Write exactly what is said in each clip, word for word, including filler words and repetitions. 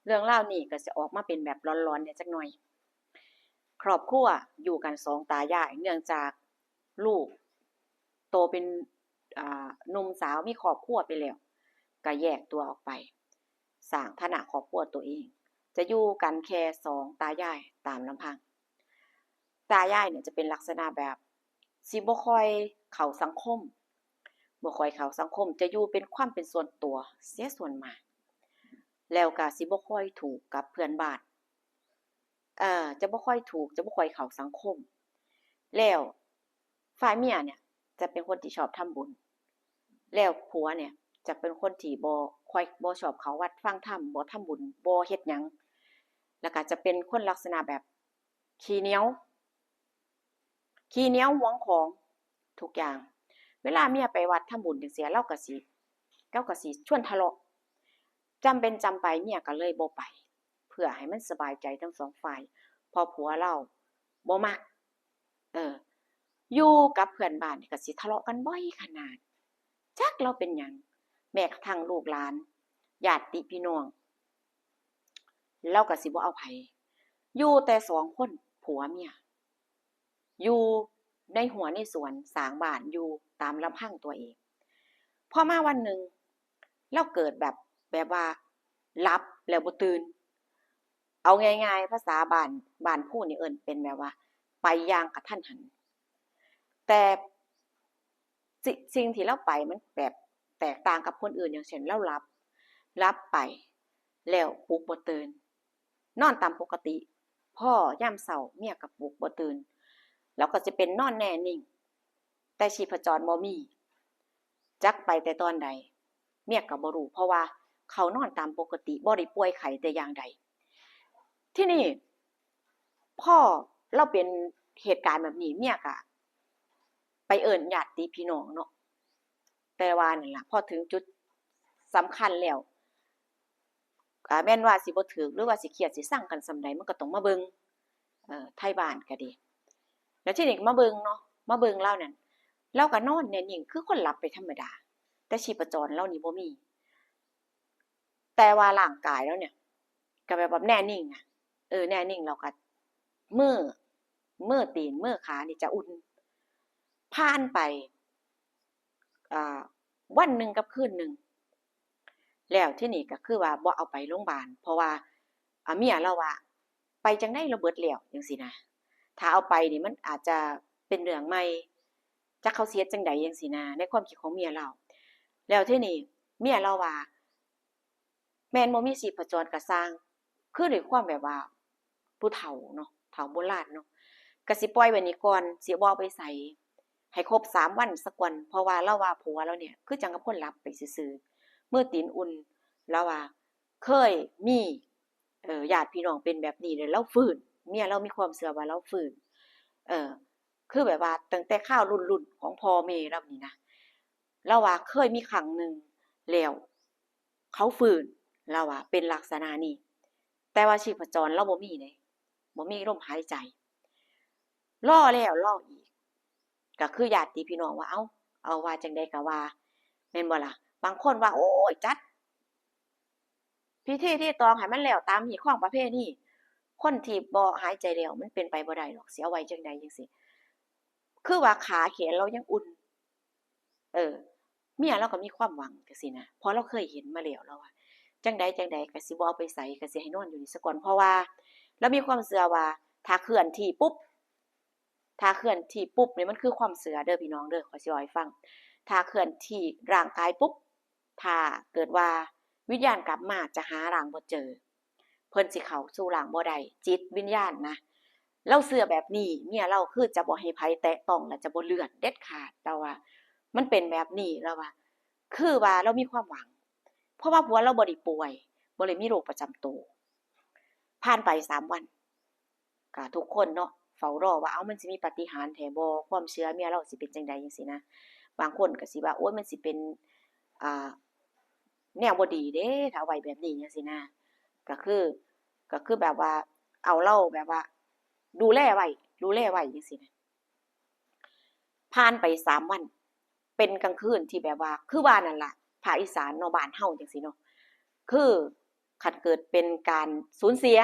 เรื่องราวนี้ก็สิออกมาเป็นแบบหลอนๆแหน่จักหน่อย ครอบครัวอยู่กันสองตายาย เนื่องจากลูกโตเป็น อ่า หนุ่มสาวมีครอบครัวไปแล้ว ก็แยกตัวออกไป สร้างฐานะครอบครัวตัวเอง จะอยู่กันแค่สองตายายตามลำพัง ตายายเนี่ยจะเป็นลักษณะแบบสิบ่ค่อยเข้าสังคม บ่ค่อยเข้าสังคม จะอยู่เป็นความเป็นส่วนตัวเสียส่วนมาก แล้วก็สิบ่ค่อยถูกกับเพื่อนบ้าน เอ่อ จะบ่ค่อยถูก จะบ่ค่อยเข้าสังคม แล้วฝ่ายเมียเนี่ยจะเป็นคนที่ชอบทำบุญ แล้วผัวเนี่ยจะเป็นคนที่บ่ค่อย บ่ชอบเข้าวัดฟังธรรม บ่ทำบุญ บ่เฮ็ดหยัง แล้วก็จะเป็นคนลักษณะแบบขี้เหนียว ขี้เหนียวหวงของทุกอย่าง เวลาเมียไปวัดทำบุญจั่งซี้ เลาก็สิ เลาก็สิชวนทะเลาะ จำเป็นจำไปเมียก็เลยบ่ไป เพื่อให้มันสบายใจทั้งสองฝ่าย เพราะผัวเลาบ่มัก เออ อยู่กับเพื่อนบ้านนี่ก็สิทะเลาะกันบ่อยขนาด จักเลาเป็นหยัง แม้กระทั่งลูกหลาน ญาติพี่น้อง เลาก็สิบ่เอาไผ อยู่แต่สองคนผัวเมีย อยู่ในหัวในสวนสร้างบ้านอยู่ตามลำพังตัวเอง พอมาวันหนึ่ง เลาเกิดแบบ แบบว่าหลับแล้วบ่ตื่น เอาง่ายๆ ภาษาบ้าน บ้านพูดนี่เอิ้นเป็นแบบว่าไปอย่างกะทันหัน แต่สิ สิ่งที่เลาไปมันแบบแตกต่างกับคนอื่น อย่างเช่น เลาหลับ หลับไป แล้วปลุกบ่ตื่น นอนตามปกติ พอยามเช้าเมียก็ปลุกบ่ตื่น เลาก็สิเป็นนอนแน่นิ่ง แต่ชีพจรบ่มี จักไปแต่ตอนใด เมียก็บ่รู้ เพราะว่าเขานอนตามปกติ บ่ได้ป่วยไข้แต่อย่างใด ทีนี้ พอเลาเป็นเหตุการณ์แบบนี้ เมียก็ไปเอิ้นญาติพี่น้องเนาะ แต่ว่านั่นล่ะ พอถึงจุดสำคัญแล้ว อ่า แม่นว่าสิบ่ถืก หรือว่าสิเครียดสิซังกันส่ำใด มันก็ต้องมาเบิ่ง เอ่อ ไทบ้านก็ดี แล้วทีนี้ก็มาเบิ่งเนาะ มาเบิ่งเลานั่น เลาก็นอนแน่นิ่งคือคนหลับไปธรรมดา แต่ชีพจรเลานี่บ่มี แต่ว่าร่างกายเลาเนี่ย ก็แบบ แบบแน่นิ่งอะ เออ แน่นิ่ง แล้วก็มือ มือตีน มือขานี่จะอุ่น ผ่านไป อ่า วันหนึ่งกับคืนหนึ่ง แล้วทีนี้ก็คือว่าบ่เอาไปโรงบาล เพราะว่า อ่า เมียเลาว่า ไปจั่งใด๋เลาเบิดแล้ว จั่งซี้นะ ถ้าเอาไปนี่มันอาจจะเป็นเรื่องใหม่ จักเขาสิเฮ็ดจั่งใด๋ จั่งซี้นะ ในความคิดของเมียเลา แล้วทีนี้เมียเลาว่า แม่นบ่มีชีพจรก็ซ่าง คือด้วยความแบบว่าผู้เฒ่าเนาะ เฒ่าโบราณเนาะ ก็สิปล่อยไว้นี่ก่อน สิบ่เอาไปไส ให้ครบสามวันซะก่อน เพราะว่าเลาว่าผัวเลาเนี่ย คือจั่งกับคนหลับไปซื่อๆ มือตีนอุ่น เลาว่าเคยมี เอ่อ ญาติพี่น้องเป็นแบบนี้ แล้วเลาฟื้น เมียเลามีความเชื่อว่าเลาฟื้น เอ่อ คือแบบว่าตั้งแต่คราวรุ่นๆ ของพ่อแม่เลานี่นะ เลาว่าเคยมีครั้งหนึ่ง แล้วเขาฟื้น เลาว่าเป็นลักษณะนี้ แต่ว่าชีพจรเลาบ่มีเด้ บ่มีลมหายใจ รอแล้วรออีก ก็คือญาติพี่น้องว่า เอ้า เอาว่าจั่งใด๋ก็ว่า แม่นบ่ล่ะ บางคนว่า โอ้ย จัดพิธีรีตองให้มันแล้วตามฮีตคองประเพณี คนที่บ่หายใจแล้วมันเป็นไปบ่ได้ดอก สิเอาไว้จั่งใด๋ จั่งซี้ คือว่าขาแขนเลายังอุ่น เออ เมียเลาก็มีความหวังจั่งซี้นะ เพราะเลาเคยเห็นมาแล้ว เลาว่า จั่งใด๋จั่งใด๋ก็สิบ่เอาไปไส ก็สิให้นอนอยู่นี่ซะก่อน เพราะว่าเลามีความเชื่อว่าถ้าเคลื่อนที่ปุ๊บ ถ้าเคลื่อนที่ปุ๊บนี่มันคือความเชื่อเด้อพี่น้องเด้อ ข้อยสิเว้าให้ฟัง ถ้าเคลื่อนที่ร่างกายปุ๊บ ถ้าเกิดว่าวิญญาณกลับมาจะหาร่างบ่เจอ เพิ่นสิเข้าสู่ร่างบ่ได้ จิตวิญญาณนะ เลาเชื่อแบบนี้ เมียเลาคือจะบ่ให้ไผแตะต้อง และจะบ่เลื่อนเด็ดขาด เลาว่ามันเป็นแบบนี้ เลาว่า คือว่าเลามีความหวัง เพราะว่าผัวเลาบ่ได้ป่วย บ่ได้มีโรคประจำตัว ผ่านไปสามวัน ก็ทุกคนเนาะ เฝ้ารอว่า เอ้า มันสิมีปาฏิหาริย์แท้บ่ ความเชื่อเมียเลาสิเป็นจั่งใด๋ จั่งซี้นะ บางคนก็สิว่า โอ๊ย มันสิเป็น อ่า แนวบ่ดีเด้ ถ้าเอาไว้แบบนี้ จั่งซี้นะ ก็คือ ก็คือแบบว่า เอาเลาแบบว่า ดูแลไว้ ดูแลไว้ จั่งซี้นะ ผ่านไปสามวัน เป็นกลางคืนที่แบบว่า คือว่านั่นล่ะ ภาคอีสานเนาะ บ้านเฮาจั่งซี้เนาะ คือ คันเกิดเป็นการสูญเสีย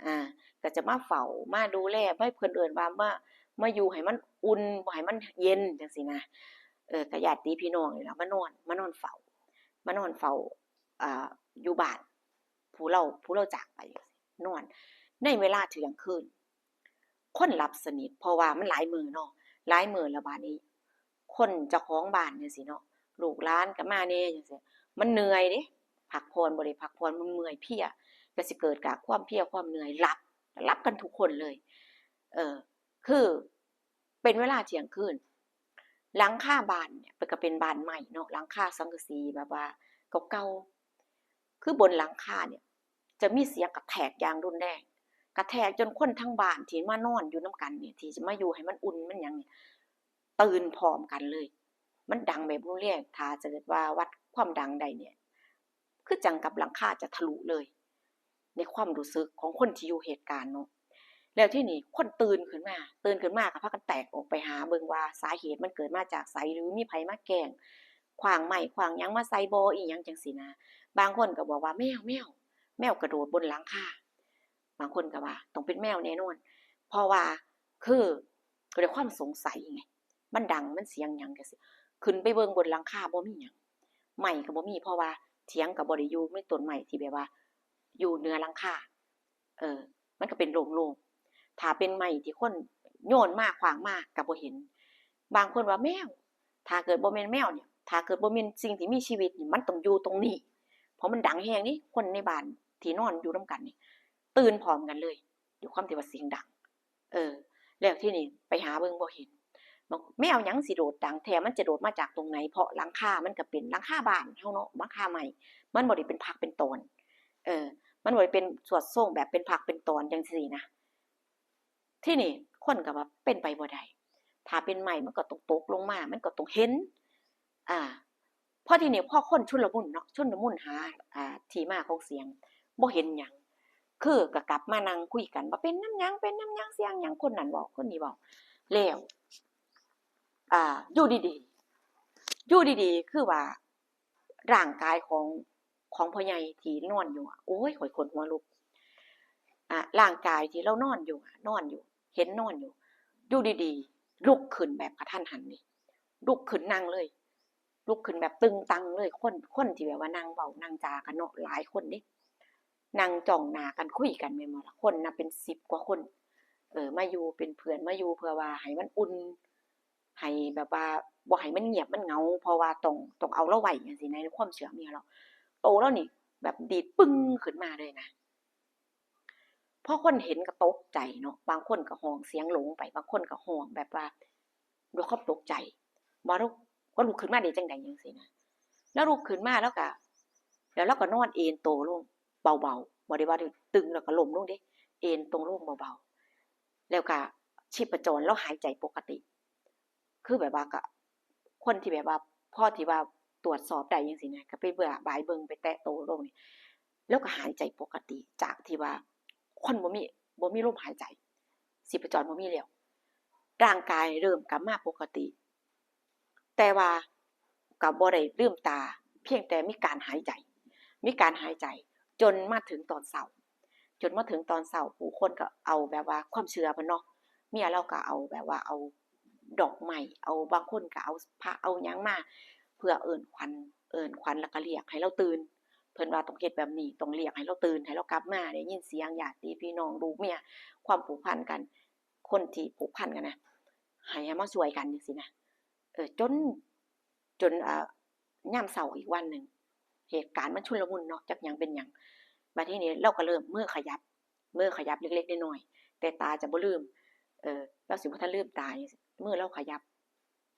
อ่า ก็จะมาเฝ้า มาดูแล มา เพิ่นเอิ้นว่ามา มาอยู่ให้มันอุ่น บ่ให้มันเย็นจั่งซี้นะ เออ ก็ญาติพี่น้องนี่ล่ะมานอน มานอนเฝ้า มานอนเฝ้า อ่า อยู่บ้าน ผู้ลาว ผู้ลาวจากไป นอน ในเวลาเที่ยงคืน คนหลับสนิท เพราะว่ามันหลายมื้อเนาะ หลายมื้อแล้วบาดนี้ คนเจ้าของบ้านจั่งซี้เนาะ ลูกหลานก็มาแหน่จั่งซี้ มันเมื่อยเด้ พักผ่อนบ่ได้พักผ่อน มันเมื่อยเพลีย ก็สิเกิดจากความเพลียความเมื่อย หลับ หลับกันทุกคนเลย เออ คือเป็นเวลาเที่ยงคืน หลังคาบ้านเนี่ย ก็เป็นบ้านไม้เนาะ หลังคาสังกะสีแบบว่าเก่าๆ คือบนหลังคาเนี่ย จะมีเสียงกระแทกอย่างรุนแรง กระแทกจนคนทั้งบ้านที่มานอนอยู่นำกันเนี่ย ที่จะมาอยู่ให้มันอุ่นมันหยังเนี่ย ตื่นพร้อมกันเลย มันดังแบบรุนแรง ถ้าเกิดว่าวัดความดังได้เนี่ย คือจั่งกับหลังคาจะทะลุเลย ในความรู้สึกของคนที่อยู่เหตุการณ์เนาะ แล้วทีนี้คนตื่นขึ้นมา ตื่นขึ้นมาก็พากันแตกออกไปหาเบิ่งว่าสาเหตุมันเกิดมาจากไส หรือมีไผมาแกล้ง ขว้างไม้ขว้างหยังมาใส่บ่ อีหยังจั่งซี้นะ บางคนก็บอกว่าแมว แมว แมวกระโดดบนหลังคา บางคนก็ว่าต้องเป็นแมวแน่นอน เพราะว่าคือด้วยความสงสัยไง มันดัง มันเสียงหยังจั่งซี้ ขึ้นไปเบิ่งบนหลังคาบ่มีหยัง ไม้ก็บ่มี เพราะว่าเถียงก็บ่ได้อยู่ มีต้นไม้ที่แบบว่าอยู่เหนือหลังคา เออ มันก็เป็นโล่งๆ ถ้าเป็นไม้ที่คนโยนมาขว้างมาก็บ่เห็น บางคนว่าแมว ถ้าเกิดบ่แม่นแมวเนี่ย ถ้าเกิดบ่แม่นสิ่งที่มีชีวิตนี่ มันต้องอยู่ตรงนี้ เพราะมันดังแฮงนี่ คนในบ้านที่นอนอยู่นำกันนี่ ตื่นพร้อมกันเลย ด้วยความที่ว่าเสียงดัง เออ แล้วทีนี้ไปหาเบิ่งบ่เห็น บอกแมวหยังสิโดดดังแท้ มันจะโดดมาจากตรงไหน เพราะหลังคามันก็เป็นหลังคาบ้านเฮาเนาะ หลังคาไม้ มันบ่ได้เป็นพักเป็นตอน เออ มันบ่ได้เป็นสวดทรงแบบเป็นพักเป็นตอนจั่งซี้นะ ทีนี้คนก็ว่าเป็นไปบ่ได้ ถ้าเป็นไม้มันก็ต้องตกลงมา มันก็ต้องเห็น อ่า พอทีนี้พอคนชุลมุนเนาะ ชุลมุนหา อ่า ที่มาของเสียง บ่เห็นหยัง คือก็กลับมานั่งคุยกันว่าเป็นนำหยัง เป็นนำหยัง เสียงหยัง คนนั้นเว้า คนนี้เว้า แล้ว อ่า อยู่ดีๆ อยู่ดีๆ คือว่าร่างกายของ ของพ่อใหญ่ที่นอนอยู่อะ โอ้ย ข้อยขนหัวลุก อ่ะ ร่างกายที่ลาวนอนอยู่อะ นอนอยู่ เห็นนอนอยู่ อยู่ดีๆ ลุกขึ้นแบบกะทันหันนี่ ลุกขึ้นนั่งเลย ลุกขึ้นแบบตึงตังเลย คน คนที่แบบว่านั่งเว้านั่งจากันเนาะ หลายคนเด้ นั่งจ้องหน้ากันคุยกันแม่นบ่ล่ะ คนนับเป็นสิบกว่าคน เออ มาอยู่เป็นเพื่อน มาอยู่เพื่อว่าให้มันอุ่น ให้แบบว่าบ่ให้มันเงียบมันเหงา เพราะว่าต้อง ต้องเอาลาวไว้จั่งซี้นะ ในความเชื่อเมียลาว โตลาวนี่แบบดีดปึ้งขึ้นมาเลยนะ พอคนเห็นก็ตกใจเนาะ บางคนก็ฮ้องเสียงหลงไป บางคนก็ฮ้องแบบว่าด้วยความตกใจ ว่าลาว ว่าลุกขึ้นมาได้จั่งใดจั่งซี้นะ แล้วลุกขึ้นมาแล้วก็ แล้วลาวก็นอนเอนโตลงเบาๆ บ่ได้ว่าตึงแล้วก็ล้มลงเด้ เอนโตลงเบาๆ แล้วก็ชีพจรลาวหายใจปกติ คือแบบว่าก็ คนที่แบบว่าพอที่ว่าตรวจสอบได้จั่งซี้นะ ก็ไปเบิ่ง บายเบิ่ง ไปแตะโตลาวนี่ ลาวก็หายใจปกติ จากที่ว่าคนบ่มี บ่มีลมหายใจ ชีพจรบ่มีแล้ว ร่างกายเริ่มกลับมาปกติ แต่ว่าก็บ่ได้ลืมตา เพียงแต่มีการหายใจ มีการหายใจ จนมาถึงตอนเช้า จนมาถึงตอนเช้า ผู้คนก็เอาแบบว่าความเชื่อเพิ่นเนาะ เมียลาวก็เอาแบบว่าเอาดอกไม้ เอา บางคนก็เอาพระเอาหยังมา เพื่อเอิ้นขวัญ เอิ้นขวัญแล้วก็เรียกให้ลาวตื่น เพิ่นว่าต้องเฮ็ดแบบนี้ ต้องเรียกให้ลาวตื่น ให้ลาวกลับมา ได้ยินเสียงญาติพี่น้องลูกเมีย ความผูกพันกัน คนที่ผูกพันกันนะ ให้ ให้มาช่วยกันจั่งซี้นะ เออ จน จน อ่า ยามเช้าอีกวันหนึ่ง เหตุการณ์มันชุลมุนเนาะ จักหยังเป็นหยัง บัดทีนี้ลาวก็เริ่มมือขยับ มือขยับเล็กๆน้อยๆ แต่ตาจะบ่ลืม เออ ลาวสิบ่ทันลืมตาจั่งซี้ มือลาวขยับ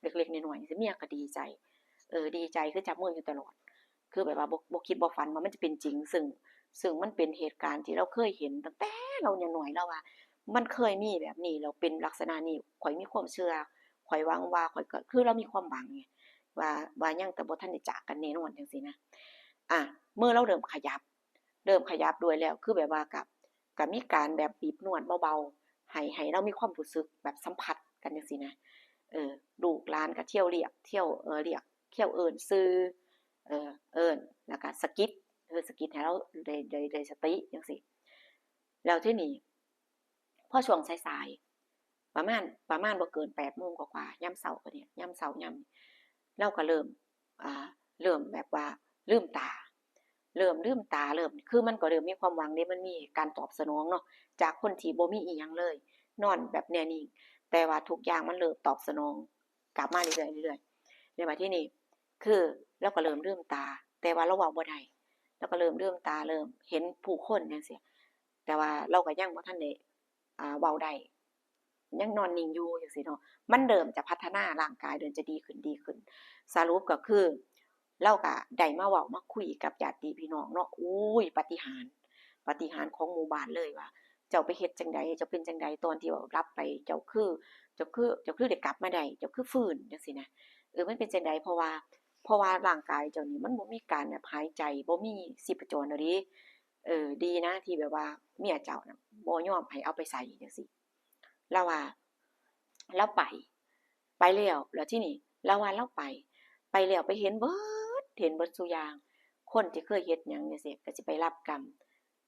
เล็กๆน้อยๆจั่งซี้ เมียก็ดีใจ เออ ดีใจ คือจับมืออยู่ตลอด คือแบบว่าบ่ บ่คิดบ่ฝันว่ามันจะเป็นจริง ซึ่ง ซึ่งมันเป็นเหตุการณ์ที่ลาวเคยเห็นตั้งแต่ลาวยังน้อย ลาวว่ามันเคยมีแบบนี้ แล้วเป็นลักษณะนี้ ข้อยมีความเชื่อ ข้อยหวังว่า ข้อยก็ คือลาวมีความหวังไง ว่า ว่ายังแต่บ่ทันได้จากกันแน่นอนจั่งซี้นะ อ่ะ มือลาวเริ่มขยับ เริ่มขยับด้วยแล้ว คือแบบว่าก็ ก็มีการแบบบีบนวดเบาๆ ให้ ให้ลาวมีความรู้สึกแบบสัมผัสกันจั่งซี้นะ เออ ลูกหลานก็เที่ยวเรียก เที่ยว เออ เรียก เที่ยวเอิ้นชื่อ เออ เอิ้น แล้วก็สะกิด อ สะกิดให้ลาวได้ ได้ ได้สติจั่งซี้ แล้วทีนี้ พอช่วงสายๆ ประมาณ ประมาณบ่เกินแปดโมงกว่าๆ ยามเช้าก็เนี่ย ยามเช้า ยาม ลาวก็เริ่ม อ่า เริ่มแบบว่าลืมตา เริ่มลืมตา เริ่ม คือมันก็เริ่มมีความหวังเด้ มันมีการตอบสนองเนาะ จากคนที่บ่มีอิหยังเลย นอนแบบแน่นิ่ง แต่ว่าทุกอย่างมันเริ่มตอบสนองกลับมาเรื่อยๆ เรื่อยๆ แล้วบัดทีนี้ คือลาวก็เริ่มลืมตา แต่ว่าลาวเว้าบ่ได้ ลาวก็เริ่มลืมตา เริ่มเห็นผู้คนจั่งซี้ แต่ว่าลาวก็ยังบ่ทันได้ อ่า เว้าได้ ยังนอนนิ่งอยู่จั่งซี้เนาะ มันเริ่มจะพัฒนา ร่างกายเริ่มจะดีขึ้น ดีขึ้น สรุปก็คือ ลาวก็ได้มาเว้ามาคุยกับญาติพี่น้องเนาะ โอ้ย ปาฏิหาริย์ ปาฏิหาริย์ของหมู่บ้านเลยว่า เจ้าไปเฮ็ดจั่งใด เจ้าเป็นจั่งใด ตอนที่ว่าหลับไป เจ้าคือ เจ้าคือ เจ้าคือได้กลับมาได้ เจ้าคือฟื้นจั่งซี้นะ เออ มันเป็นจั่งใด เพราะว่า เพราะว่าร่างกายเจ้านี่มันบ่มีการแบบหายใจ บ่มีชีพจรแล้วเด้ เออ ดีนะที่แบบว่าเมียเจ้าน่ะบ่ยอมให้เอาไปใส่จั่งซี้ ลาวว่า ลาวไป ไปแล้ว แล้วทีนี้ลาวว่าลาวไป ไปแล้วไปเห็นเบิด เห็นเบิดซุอย่าง คนที่เคยเฮ็ดหยังจั่งซี้ ก็สิไปรับกรรม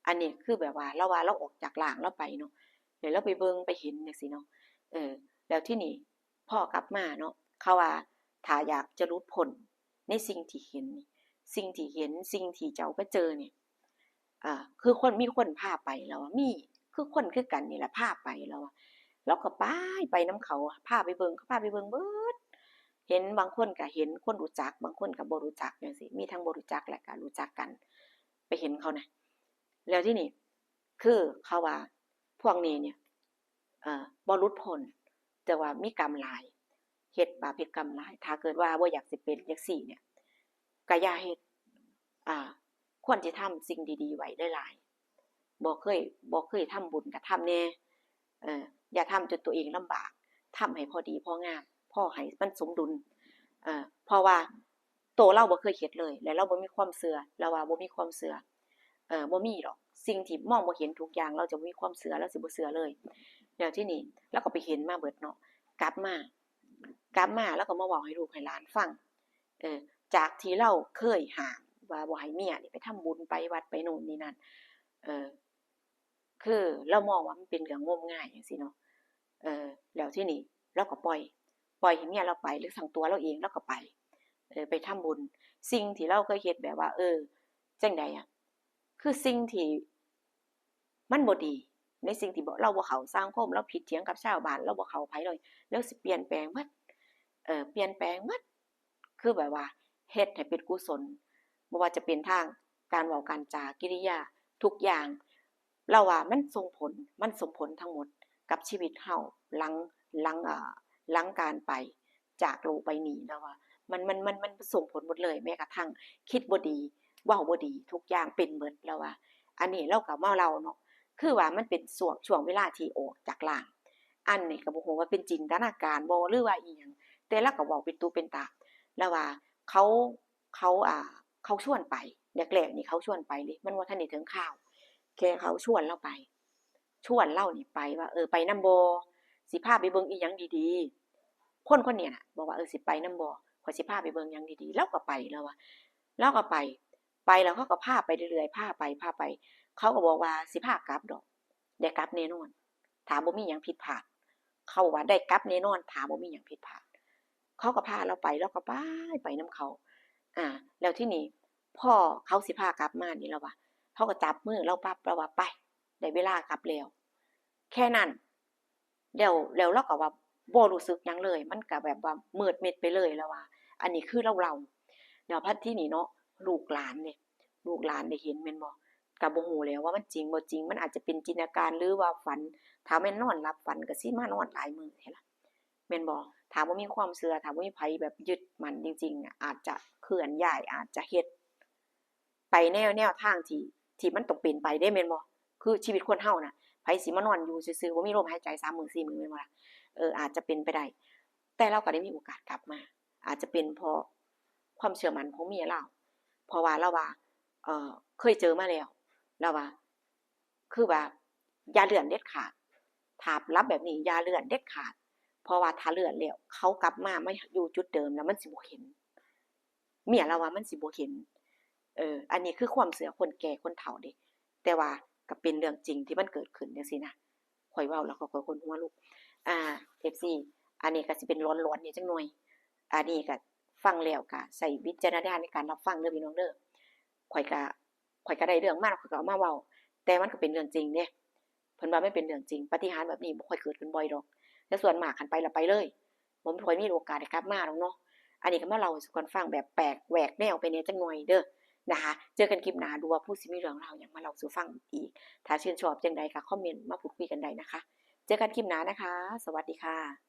อันนี้คือแบบว่าลาวว่าลาวออกจากร่างลาวไปเนาะ แล้วลาวไปเบิ่งไปเห็นจั่งซี้เนาะ เออ แล้วทีนี้พอกลับมาเนาะ เขาว่าถ้าอยากจะหลุดพ้นในสิ่งที่เห็นนี่ สิ่งที่เห็น สิ่งที่เจ้าไปเจอนี่ อ่า คือคน มีคนพาไป ลาวว่า มี คือคนคือกันนี่แหละพาไป ลาวว่า ลาวก็ไป ไปนำเขา พาไปเบิ่ง เขาพาไปเบิ่งเบิด เห็นบางคนก็เห็นคนรู้จัก บางคนก็บ่รู้จักจั่งซี้ มีทั้งบ่รู้จักและก็รู้จักกัน ไปเห็นเขานะ แล้วทีนี้ คือเขาว่าพวกนี้เนี่ย เอ่อ บ่หลุดพ้น แต่ว่ามีกรรมหลาย เฮ็ดบาปเฮ็ดกรรมหลาย ถ้าเกิดว่าบ่อยากสิเป็นจั่งซี้เนี่ย ก็อย่าเฮ็ด อ่า ควรสิทำสิ่งดีๆ ไว้หลายๆ บ่เคย บ่เคยทำบุญก็ทำแหน่ เอ่อ อย่าทำจนตัวเองลำบาก ทำให้พอดีพองาม พอให้มันสมดุล เอ่อ เพราะว่าโตลาวบ่เคยเฮ็ดเลย และลาวบ่มีความเชื่อ ลาวว่าบ่มีความเชื่อ เอ่อ บ่มีดอก สิ่งที่มองบ่เห็นทุกอย่าง ลาวจะบ่มีความเชื่อ ลาวสิบ่เชื่อเลย แล้วทีนี้ลาวก็ไปเห็นมาเบิดเนาะ กลับมา กลับมาลาวก็มาเว้าให้ลูกให้หลานฟัง เออ จากที่ลาวเคยห้ามว่าบ่ให้เมียนี่ไปทำบุญไปวัดไปโน่นนี่นั่น เออ คือลาวมองว่ามันเป็นเรื่องงมงายจั่งซี้เนาะ เออ แล้วทีนี้ลาวก็ปล่อย ปล่อยให้เมียลาวไป หรือทั้งตัวลาวเองลาวก็ไป เออ ไปทำบุญ สิ่งที่ลาวเคยเฮ็ดแบบว่า เออ จั่งใดอะ คือสิ่งที่มันบ่ดี ในสิ่งที่บ่ ลาวบ่เข้าสังคม ลาวผิดเถียงกับชาวบ้าน ลาวบ่เข้าไผเลย ลาวสิเปลี่ยนแปลงหมด เออ เปลี่ยนแปลงหมด คือแบบว่าเฮ็ดให้เป็นกุศล บ่ว่าจะเป็นทางการเว้าการจา กิริยา ทุกอย่าง ลาวว่ามันส่งผล มันส่งผลทั้งหมดกับชีวิตเฮา หลัง หลัง เอ่อ หลังการไปจากโลกใบนี้ ลาวว่ามัน มัน มัน มันส่งผลหมดเลย แม้กระทั่งคิดบ่ดี เว้าบ่ดี ทุกอย่างเป็นหมด ลาวว่า อันนี้ลาวก็มาเล่าเนาะ คือว่ามันเป็นช่วง ช่วงเวลาที่ออกจากร่าง อันนี้ก็บ่ฮู้ว่าเป็นจินตนาการบ่ หรือว่าอีหยัง แต่ลาวก็เว้าเป็นตุเป็นตะ ลาวว่าเขา เขา อ่า เขาชวนไป แรกๆ นี่เขาชวนไปเด้ มันบ่ทันได้ถึงคาว แค่เขาชวนลาวไป ชวนลาวนี่ไปว่า เออ ไปนำบ่ สิพาไปเบิ่งอีหยังดีๆ คนคนนี้น่ะ บอกว่า เออ สิไปนำบ่ ข้อยสิพาไปเบิ่งหยังดีๆ ลาวก็ไป ลาวว่า ลาวก็ไป ไปแล้วเขาก็พาไปเรื่อยๆ พาไป พาไป เขาก็บอกว่าสิพากลับดอก ได้กลับแน่นอน ถ้าบ่มีหยังผิดพลาด เขาว่าได้กลับแน่นอน ถ้าบ่มีหยังผิดพลาด เขาก็พาลาวไป ลาวก็ไป ไปนำเขา อ่า แล้วทีนี้พอเขาสิพากลับมานี่ ลาวว่า เขาก็จับมือลาวปั๊บ ลาวว่า ไป ได้เวลากลับแล้ว แค่นั้น แล้ว แล้วลาวก็ว่าบ่รู้สึกหยังเลย มันก็แบบว่ามืดมิดไปเลย ลาวว่า อันนี้คือลาวเล่า แล้วบัดทีนี้เนาะ ลูกหลานเด้ ลูกหลานได้เห็นแม่นบ่ ก็บ่ฮู้แล้วว่ามันจริงบ่จริง มันอาจจะเป็นจินตนาการ หรือว่าฝัน ถ้าแม่นนอนหลับฝันก็สิมานอนหลายมื้อแท้ล่ะ แม่นบ่ ถ้าบ่มีความเชื่อ ถ้าบ่มีไผแบบยึดมั่นจริงๆ น่ะ อาจจะเคลื่อนย้าย อาจจะเฮ็ด ไปแนว แนวทางที่ ที่มันต้องเป็นไปเด้ แม่นบ่ คือชีวิตคนเฮาน่ะ ไผสิมานอนอยู่ซื่อๆ บ่มีลมหายใจสามมื้อสี่มื้อ แม่นบ่ล่ะ เออ อาจจะเป็นไปได้ แต่ลาวก็ได้มีโอกาสกลับมา อาจจะเป็นเพราะความเชื่อมั่นของเมียลาว เพราะว่าลาวว่า เอ่อ เคยเจอมาแล้ว ลาวว่า คือว่าอย่าเลื่อนเด็ดขาด ถ้าหลับแบบนี้อย่าเลื่อนเด็ดขาด เพราะว่าถ้าเลื่อนแล้วเขากลับมา มาอยู่จุดเดิมแล้วมันสิบ่เห็น เมียลาวว่ามันสิบ่เห็น เออ อันนี้คือความเชื่อคนแก่คนเฒ่าเด้ แต่ว่าก็เป็นเรื่องจริงที่มันเกิดขึ้นจั่งซี้นะ ข้อยเว้าแล้วก็ข้อยขนหัวลุก อ่า เอฟซี อันนี้ก็สิเป็นหลอนๆ เนี่ยจักหน่อย อันนี้ก็ฟังแล้วก็ใช้วิจารณญาณในการรับฟังเด้อพี่น้องเด้อ ข้อยก็ ข้อยก็ได้เรื่องมาแล้วข้อยก็เอามาเว้า แต่มันก็เป็นเรื่องจริงเด้ เพิ่นว่ามันเป็นเรื่องจริง ปาฏิหาริย์แบบนี้บ่ค่อยเกิดขึ้นบ่อยดอก แต่ส่วนมากคันไปแล้วไปเลย บ่ค่อยมีโอกาสได้กลับมาดอกเนาะ อันนี้ก็มาเล่าสู่กันฟังแบบแปลกแหวกแนวไปแหน่จักหน่อยเด้อนะคะ เจอกันคลิปหน้า ดูว่าผู้สิมีเรื่องราวหยังมาเล่าสู่ฟังอีก ถ้าชื่นชอบจั่งใดก็คอมเมนต์มาพูดคุยกันได้นะคะ เจอกันคลิปหน้านะคะ สวัสดีค่ะ